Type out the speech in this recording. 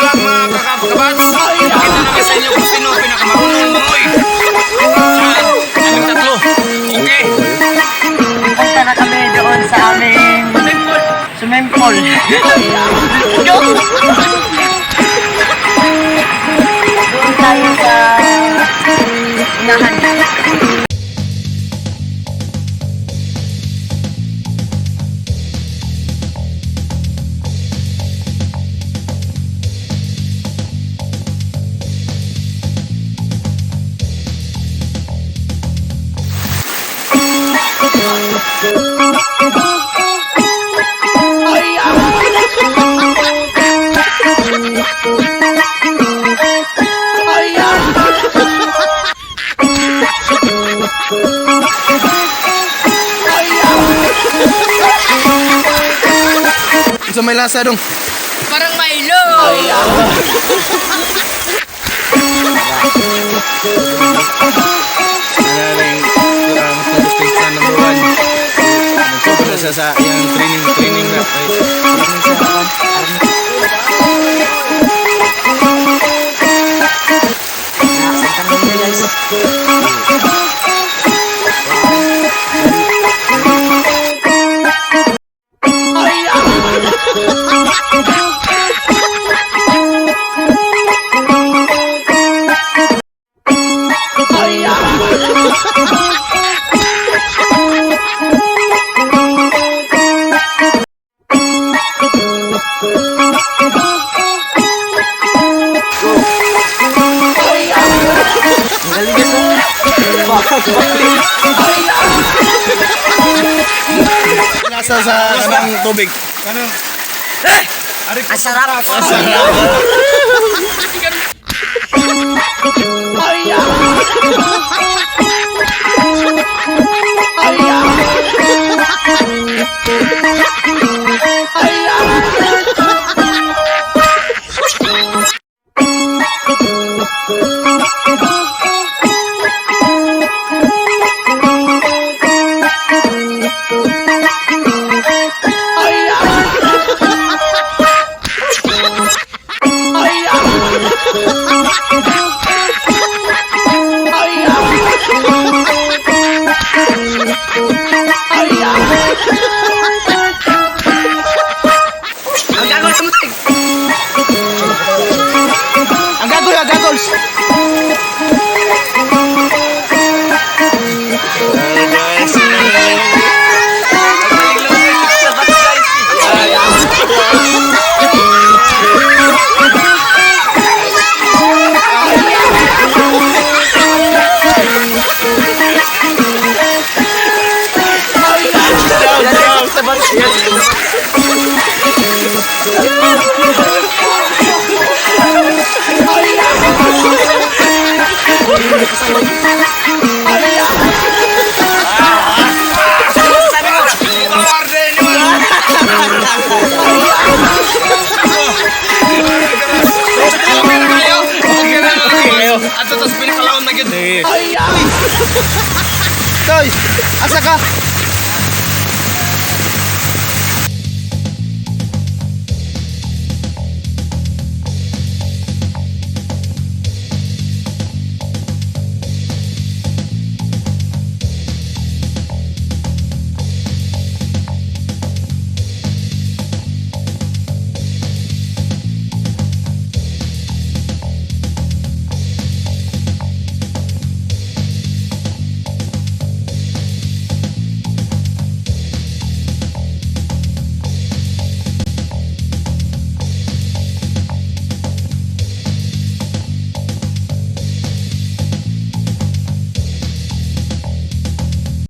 Vlog, mga kakabats. Ipakita namin sa inyo kung sino ang pinakamarunong mangoy. Sa aming tatlo. Okay. Punta na kami doon sa aming swimming pool. Doon tayo sa unahan. Sa may lasa dong. Parang Milo! Ano rin ang contestant number 1. Nagsobrang na siya sa iyang training training na. Ay, training sa kuwan. Lasa sa kanang tubig. Kanang Ang sarap! Ang gagawin sa mutig! Ang gagol, ang gagols. Warden yun! Okay na kayo? Okay na kayo? At ito, sa pinakalaon na yun. Toy, asa ka?